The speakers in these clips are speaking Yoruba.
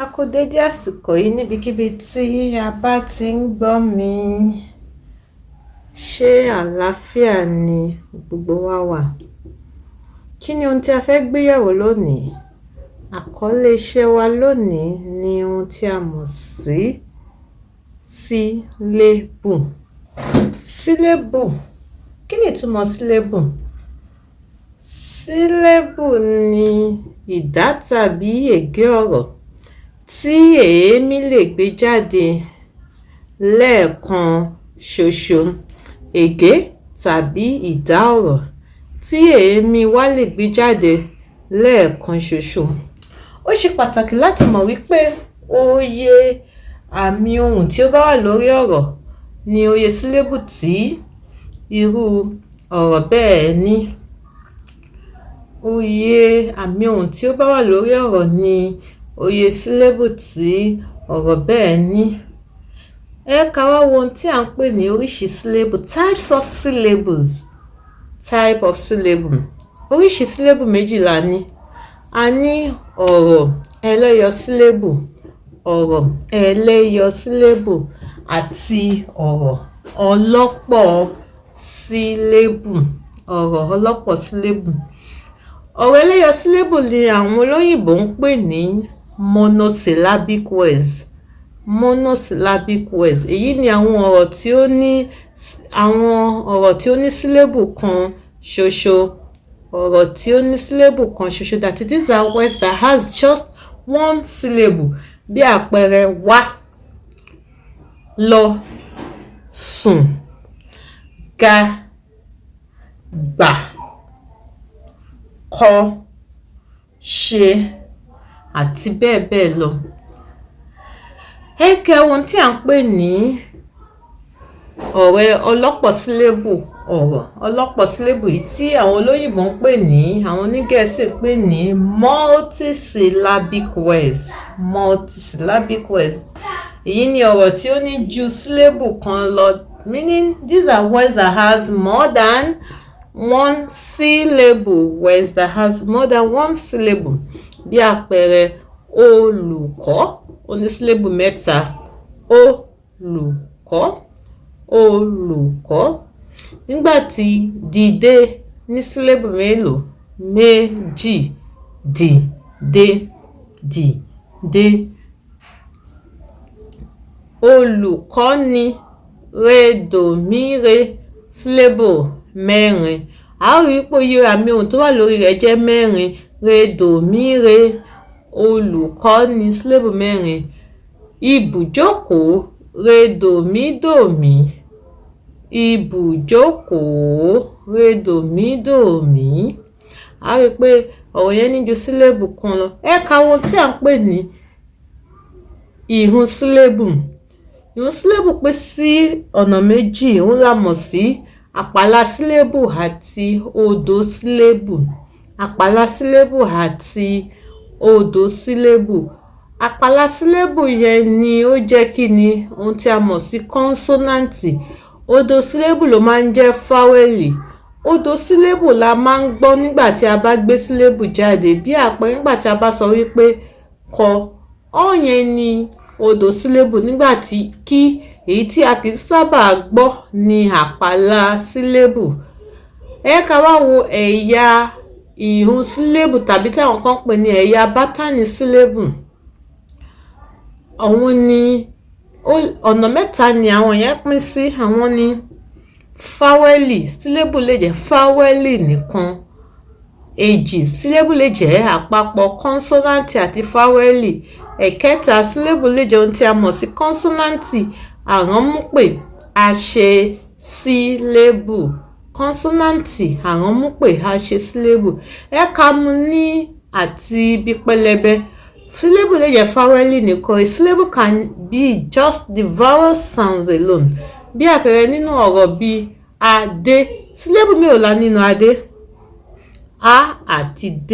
A kú dédé àsìkò yìí níbikíbi tí a bá ti ń gbọ́ mi. Ṣé àlàáfíà ni gbogbo wa wà? Kí ni ohun tí a fẹ́ gbé yẹ̀wò lónìí? Àkọ́lé iṣẹ́ wa lónìí ni ohun tí a mọ̀ sí sílébù. Sílébù, kí ni ìtumọ̀ sílébù? Sílébù ni ìdá tàbí ègé ọ̀rọ̀ tí èémí lè gbé jáde lẹ́ẹ̀kan ṣoṣo. Ègé tàbí ìdá ọ̀rọ̀ tí èémí wa lè gbé jáde lẹ́ẹ̀kan ṣoṣo. Ó ṣe pàtàkì láti mọ̀ wípé oye àmì ohùn tí ó bá wà lórí ọ̀rọ̀ ni oye sílébù tí irú ọ̀rọ̀ bẹ́ẹ̀ ní. Oye àmì ohùn tí ó bá wà lórí ọ̀rọ̀ ni oye sílébù tí ọ̀rọ̀ bẹ́ẹ̀ ní. Ẹ ká wá wo ohun tí à ń pè ní oríṣi sílébù, types of syllables, type of syllable. Oríṣi sílébù méjì la ní. A ní ọ̀rọ̀ ẹlẹ́yọ sílébù, ọ̀rọ̀ ẹlẹ́yọ sílébù àti ọ̀rọ̀ ọlọ́pọ̀ sílébù, ọ̀rọ̀ ọlọ́pọ̀ sílébù. Ọ̀rọ̀ ẹlẹ́yọ sílébù ni àwọn olóyìnbó ń pè ní monosyllabic words, monosyllabic words. Èyí ni àwọn ọ̀rọ̀ tí ó ní sílébù kan ṣoṣo, ọ̀rọ̀ tí ó ní sílébù kan ṣoṣo, that is, these are words that has just one syllable. Bí àpẹẹrẹ, wá, lọ, sùn, ga, gbà, kọ, ṣe àti bẹ́ẹ̀ bẹ́ẹ̀ lọ. Ẹ kẹ́ ohun tí à ń pè ní ọ̀rọ̀ ọlọ́pọ̀ sílébù, ọ̀rọ̀ ọlọ́pọ̀ sílébù yìí tí àwọn olóyìnbó ń pè ní, àwọn onígẹ̀ẹ́sì ń pè ní multisyllabic words, multisyllabic words. Èyí ni ọ̀rọ̀ tí ó ní ju sílébù kan lọ, meaning these are words that has more than one syllable, words that has more than one syllable. Bí àpẹẹrẹ, olùkọ́, ó ní sílébù mẹ́ta. Olùkọ́, olùkọ́. Nígbà tí dìde ní sílébù mélòó? Méjì. Dìde, dìde. Olùkọ́ni, redòmíre, sílébù mẹ́rin. A ó rí pé iye àmì ohùn tó wà lórí rẹ̀ jẹ́ mẹ́rin. Redòmíre, olùkọ́ni, sílébù mẹ́rin. Ibùjókòó, redòmídòmí, ibùjókòó, redòmídòmí. A rí pé ọ̀rọ̀ yẹn ní ju sílébù kan lọ. Ẹ ka ohun tí à ń pè ní ìhun sílébù. Ìhun sílébù pín sí ọ̀nà méjì. Òun la mọ̀ sí àpàlà sílébù àti odò sílébù. Àpàlà sílébù àti odò sílébù. Àpàlà sílébù yẹn ni ó jẹ́ kí ni ohun tí a mọ̀ sí kọ́nsọ́náǹtì. Odò sílébù ló máa ń jẹ́ fáwẹ́lì. Odò sílébù la máa ń gbọ́ nígbà tí a bá gbé sílébù jáde. Bí àpẹẹrẹ, nígbà tí a bá sọ wípé kọ, ọ́ yẹn ni odò sílébù, nígbà tí kí, èyí tí a kì í sábà gbọ́, ní àpàlà sílébù. Ẹ ká wá wo ẹ̀yà ìhun sílébù tàbí tí àwọn kan pè ní ẹ̀yà bátànì sílébù. Òun ni ọ̀nà mẹ́ta ni àwọn yẹn pín sí. Àwọn ni fáwẹ́lì, sílébù lè jẹ́ fáwẹ́lì nìkan. Èjì, sílébù lè jẹ́ àpapọ̀ kọ́nsọ́náǹtì àti fáwẹ́lì. Ẹ̀kẹta, sílébù lè jẹ́ ohun tí a mọ̀ sí kọ́nsọ́náǹtì àránmúpè àṣe sílébù, kọ́nsọ́náǹtì àránmúpè àṣe sílébù. Ẹ ká mú ní àti ibi pẹlẹbẹ. Sílébù lè jẹ́ fáwẹ́lì nìkan. A syllable can be just the vowel sounds alone. Bí àpẹẹrẹ, nínú ọ̀rọ̀ bíi adé, sílébù mélòó la nínú adé? A àti d.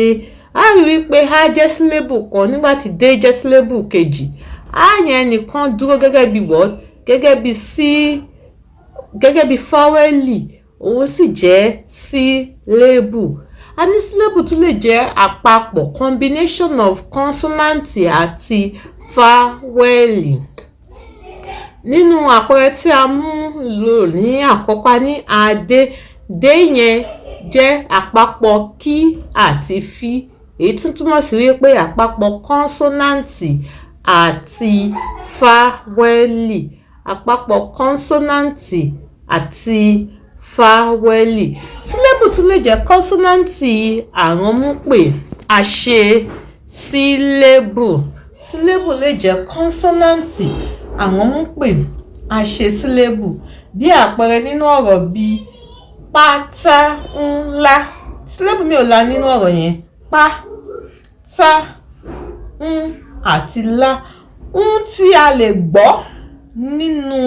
A rí wípé a jẹ́ sílébù kan nígbà tí d jẹ́ sílébù kejì. A yẹn nìkan dúró gẹ́gẹ́ bí word, gẹ́gẹ́ bí sí, gẹ́gẹ́ bí fáwẹ́lì, òun sì jẹ́ sílébù. A ní sílébù tún lè jẹ́ àpapọ̀, combination of kọ́nsọ́náǹtì àti fáwẹ́lì. Nínú àpẹẹrẹ tí a mú lò ní àkọ́kọ́, a ní adé. Dé yẹn jẹ́ àpapọ̀ kí àti fí, èyí tún túmọ̀ sí wípé àpapọ̀ kọ́nsọ́náǹtì àti fáwẹ́lì, àpapọ̀ kọ́nsọ́náǹtì àti fáwẹ́lì. Sílébù tún lè jẹ́ kọ́nsọ́náǹtì àránmúpè àṣe sílébù. Sílébù lè jẹ́ kọ́nsọ́náǹtì àránmúpè àṣe sílébù. Bí àpẹẹrẹ nínú ọ̀rọ̀ bíi pátá ńlá. Sílébù mélòó la ní nínú ọ̀rọ̀ yẹn? Pá, tá, ń àti lá. Ń tí a lè gbọ́ nínú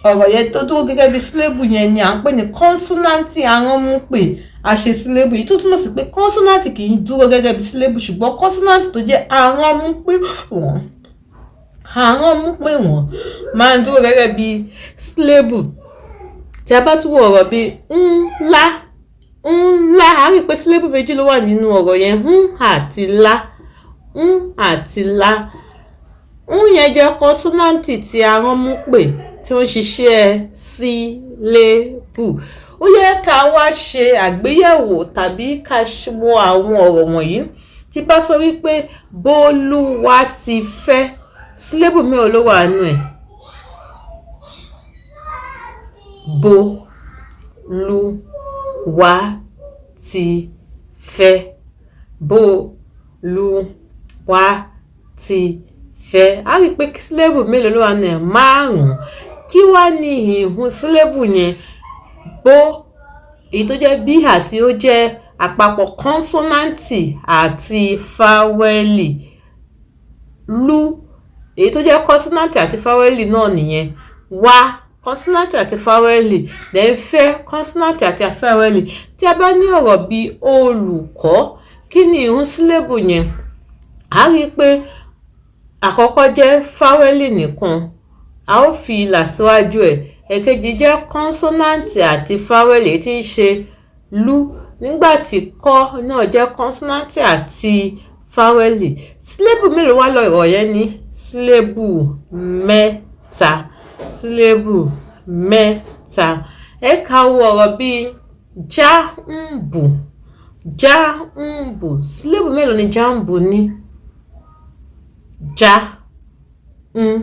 ọ̀rọ̀ yẹn tó dúró gẹ́gẹ́ bí sílébù yẹn ni à ń pè ní kọ́nsọ́náǹtì aránmúpè àṣe sílébù. Èyí tó túmọ̀ sí pé kọ́nsọ́náǹtì kì í dúró gẹ́gẹ́ bí sílébù, ṣùgbọ́n kọ́nsọ́náǹtì tó jẹ́ aránmúpè wọ́n, aránmúpè wọ́n máa ń dúró gẹ́gẹ́ bí sílébù. Tí a bá tún wo ọ̀rọ̀ bíi ńlá, ńlá, a rí pé sílébù méjì ló wà nínú ọ̀rọ̀ yẹn, ń àti lá, ń àti lá. Ń yẹn jẹ́ kọ́nsọ́náǹtì tí aránmúpè tí ó ń ṣiṣẹ́ sílébù. Ó yẹ ká wá ṣe àgbéyẹ̀wò tàbí ká wo àwọn ọ̀rọ̀ wọ̀nyí. Tí bá sọ wípé Bólúwa ti fẹ́, sílébù mélòó ló wà nínú ẹ̀? Bo, lu, wa, ti, fẹ́. Bo, lu, wa, ti, fẹ́. A rí pé sílébù mélòó ló wà nínú ẹ̀? Márùn-ún. Kí wá ní ìhun sílébù yẹn? Bó, èyí tó jẹ́ bí àti ó jẹ́ àpapọ̀ kọ́nsọ́náǹtì àti fáwẹ́lì. Lú, èyí tó jẹ́ kọ́nsọ́náǹtì àti fáwẹ́lì náà nìyẹn. Wá, kọ́nsọ́náǹtì àti fáwẹ́lì. Then fẹ́, kọ́nsọ́náǹtì àti fáwẹ́lì. Tí a bá ní ọ̀rọ̀ bí olùkọ́, kí ni ìhun sílébù yẹn? A rí pé àkọ́kọ́ jẹ́ fáwẹ́lì nìkan, a ó fi ìlà síwájú ẹ̀. Ẹ̀kejì jẹ́ kọ́nsọ́náǹtì àti fáwẹ́lì, èyí tí ń ṣe lú, nígbà tí kọ́ náà jẹ́ kọ́nsọ́náǹtì àti fáwẹ́lì. Sílébù mélòó wá lọ̀rọ̀ yẹn ní? Sílébù mẹ́ta. Sílébù mẹ́ta. Ẹ ká wo ọ̀rọ̀ bíi jáǹbù, jáǹbù. Sílébù mélòó ni jáǹbù ní? Já, ń,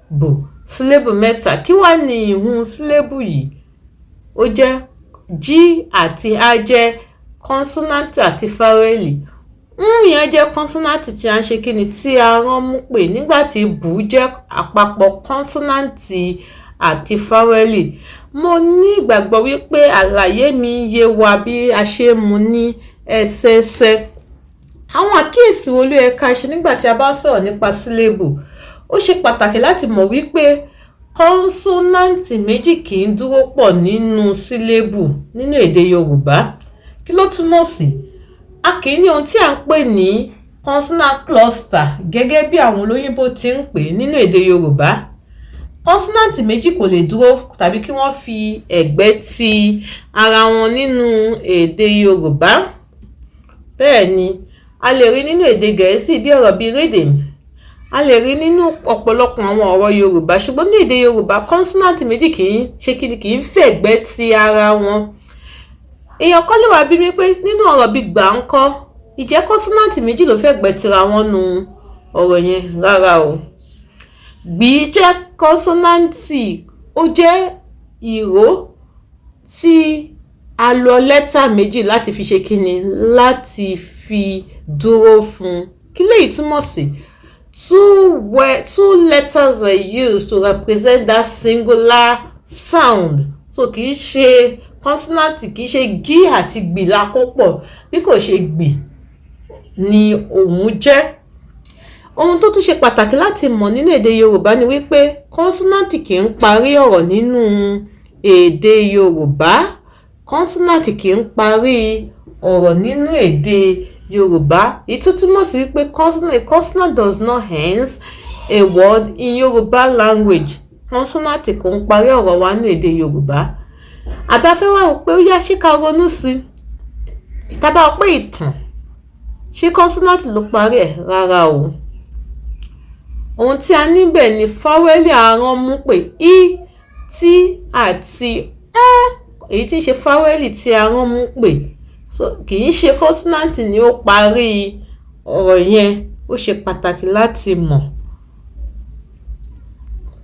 bù. Sílébù mẹ́ta. Kí wá ní ìhun sílébù yìí? Ó jẹ́ G àti A jẹ́ kọ́nsọ́náǹtì àti fáwẹ́lì. Ń yẹn jẹ́ kọ́nsọ́náǹtì tí a ń ṣe kíni, tí a rán mú pè, nígbà tí bù jẹ́ àpapọ̀ kọ́nsọ́náǹtì àti fáwẹ́lì. Mo ní ìgbàgbọ́ wípé àlàyé mi yé wa bí a ṣe mú ní ẹsẹẹsẹ. Àwọn àkíyèsí wo ló yẹ ká ṣe nígbà tí a bá ń sọ̀rọ̀ nípa sílébù? Ó ṣe pàtàkì láti mọ̀ wípé kọ́nsọ́náǹtì méjì kì í dúró pọ̀ nínú sílébù nínú èdè Yorùbá. Kí ló túmọ̀ sí? A kì í ní ohun tí à ń pè ní consonant cluster gẹ́gẹ́ bí àwọn olóyìnbó ti ń pè nínú èdè Yorùbá. Kọ́nsọ́náǹtì méjì kò lè dúró tàbí kí wọ́n fi ẹ̀gbẹ́ ti ara wọn nínú èdè Yorùbá. Bẹ́ẹ̀ ni, a lè rí nínú èdè Gẹ̀ẹ́sì bí ọ̀rọ̀ bíi rhythm. A lè rí nínú ọ̀pọ̀lọpọ̀ àwọn ọ̀rọ̀ Yorùbá, ṣùgbọ́n ní èdè Yorùbá kọ́nsọ́náǹtì méjì kì í ṣe kíni, kì í fẹ̀gbẹ́ ti ara wọn. Èèyàn kan lè wá bí mi pé nínú ọ̀rọ̀ bíi gbà ńkọ́, ìjẹ́ kọ́nsọ́náǹtì méjì ló fẹ̀gbẹ́ tira wọn nínú ọ̀rọ̀ yẹn? Rárá o. Gbì jẹ́ kọ́nsọ́náǹtì, ó jẹ́ ìró tí a lo lẹ́tà méjì láti fi ṣe kíni, láti fi dúró fún. Kí léyìí túmọ̀ sí? Two letters were used to represent that singular sound. So kì í ṣe kọ́nsọ́náǹtì, kì í ṣe gí àti gbì la kó pọ̀, bí kò ṣe gbì ni òun jẹ́. Ohun tó tún ṣe pàtàkì láti mọ̀ nínú èdè Yorùbá ni wípé kọ́nsọ́náǹtì kì í parí ọ̀rọ̀ nínú èdè Yorùbá. Kọ́nsọ́náǹtì kì í parí ọ̀rọ̀ nínú èdè Yorùbá. Èyí tó túmọ̀ sí wípé consonant does not end a word in Yoruba language. Kọ́nsọ́náǹtì kò ń parí ọ̀rọ̀ wa nínú èdè Yorùbá. Àbí a fẹ́ wá wò pé ó yá, ṣé ká ronú sí i? Tá bá pé ìtàn, ṣé kọ́nsọ́náǹtì ló parí ẹ̀? Rárá o. Ohun tí a níbẹ̀ ni fáwẹ́lì aránmú pè í, t àti ẹ́, èyí tí ń ṣe fáwẹ́lì tí aránmú pè. So kì í ṣe kọ́nsọ́náǹtì ni ó parí ọ̀rọ̀ yẹn. Ó ṣe pàtàkì láti mọ̀.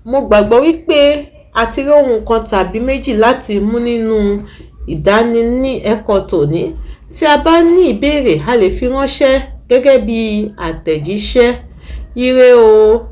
Mo gbàgbọ́ wípé a ti rí ohun kan tàbí méjì láti mú nínú ìdánilẹ́kọ̀ọ́ tòní. Tí a bá ní ìbéèrè, a lè fi ránṣẹ́ gẹ́gẹ́ bí àtẹ̀jíṣẹ́. Ire o.